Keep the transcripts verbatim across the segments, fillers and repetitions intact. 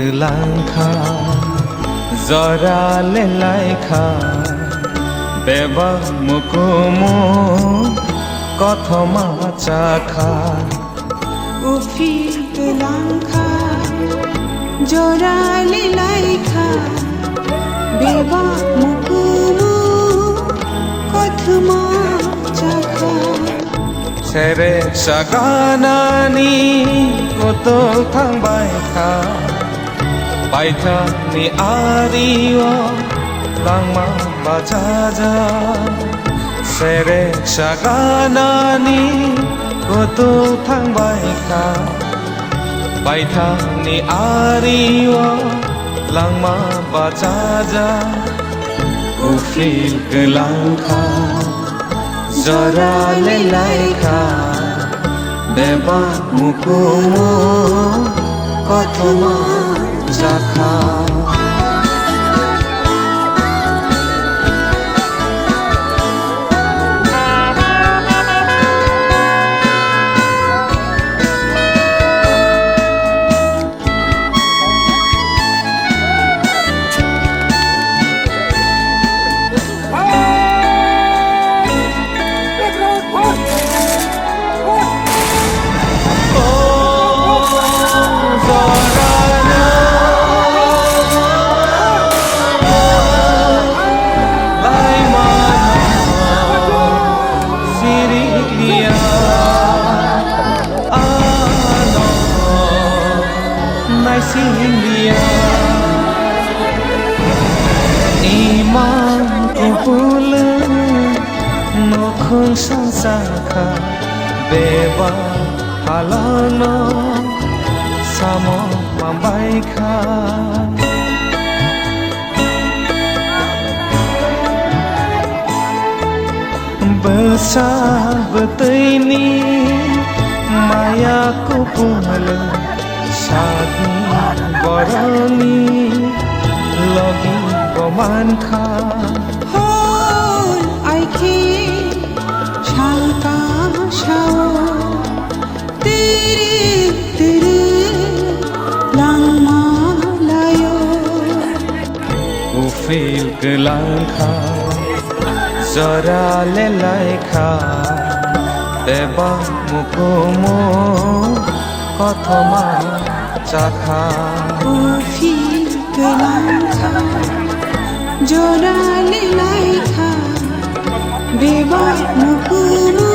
Langkha, jora le laikha, bebak mukumu kothoma chakha. Uphil kwlangkha, jora le laikha, bebak mukumu kothoma chakha. Serek saganani kutol thangbai kha, baithangni ario langma bachaja. Serek saganani kutol thangbai kha, baithangni ario langma bachaja. Uphil kwlangkha, jora le laikha, bebak mukumu kothoma chakha. Ano naising liya, imang kubul nokhung sangsakha, beba halano samo mambaikha. Bwsa bwtwini maya kupul, sagni boroni logi bo mankha. Hor aikhe salka sao. Tiri tiri langma layo. Uphil kwlangkha, jora le laikha, beba mukumu kothoma chakha. Uphil kwlangkha, jora le laikha, bebak mukumu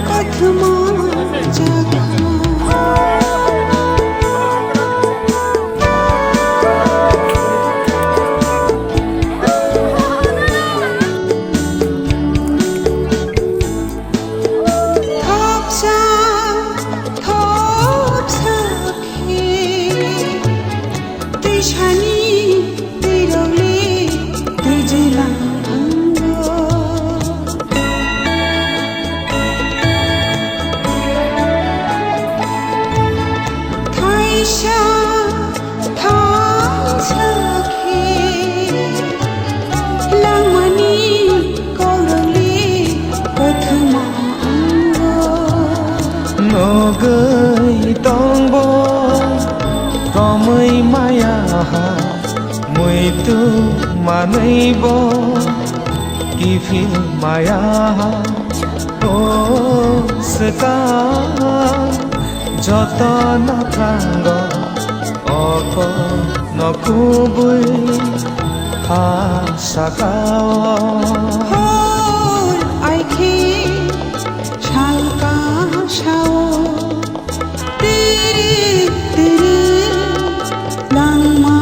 kothoma chakha. Thopsa, thopsa khe, twisani twirokle twijlang ango. Thaisa thangsa khe langmani kokrokle kothoma ango. Nugwi tongbo komwi maya ha, muitu manwibo kiphil maya ha. O swkang jotono thango, oko no kubui ha sakao. Hor aikhe salka sao, tiri tiri langma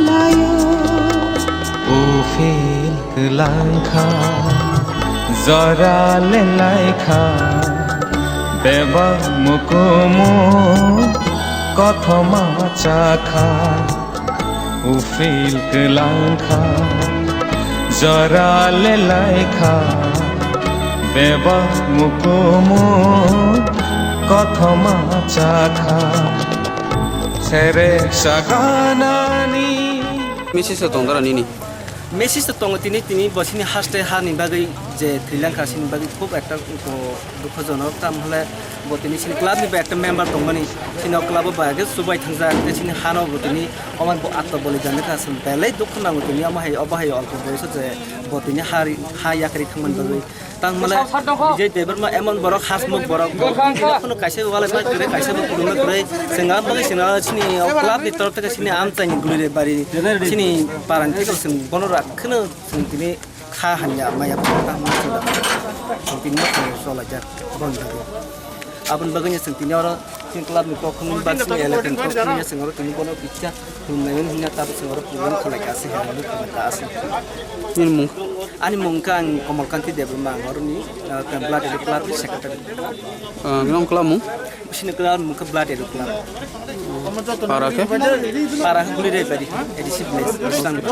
layo. Uphil kwlangkha, jora le laikha, bebak mukumu kothoma chakha. Uphil kwlangkha, jora le laikha, bebak mukumu kothoma chakha. Serek saganani. Misi se tongdara nini. Message to tongo tini, tini bo sini haste ha ni bagwi je thwilang kha sini bagwi khub ekta dukhojonok, tam hole bo tini sini club ni ba ekta member tongmani sini o club o ba age subai thangjak tei sini hano bo tini omo bo atma bolidan kha, belai dukho nango tini omo hai obo hai olpo boyoso je bo tini ha ri-, ha yakri thangmani bagwi. Tang male Vijay Debbarma emon borok, hasmuk borok, bo phano kaisa bo walai pai kwrwi, kaisa bo kwrwngma kwrwi. Chwng ang bagwi chwng sini o club ni torof theke sini amchaini gulire bari sini parang theke chwng bono rak kheno chwng tini kha hanya maya tang chwng tini ma chwng solai jak bon jago. Aboni bagwi chwng tini oro chwng club ni kok khum ba chwng elaka ni kok khum chwng oro tini bono bicha. Khulumlaimani hwnna tabuk chwng oro program khalai ka se, hwnwi khulumlaika se. Nini mung? Ani mung kha ang Komal Kanti Debbarma, ang oroni, ah, Blood Aid Club ni secretary. Ah, nini club mung? Sini club mung kha Blood Aid Club. Para khe? Para khe Gulirepari, A D C village, West Changma.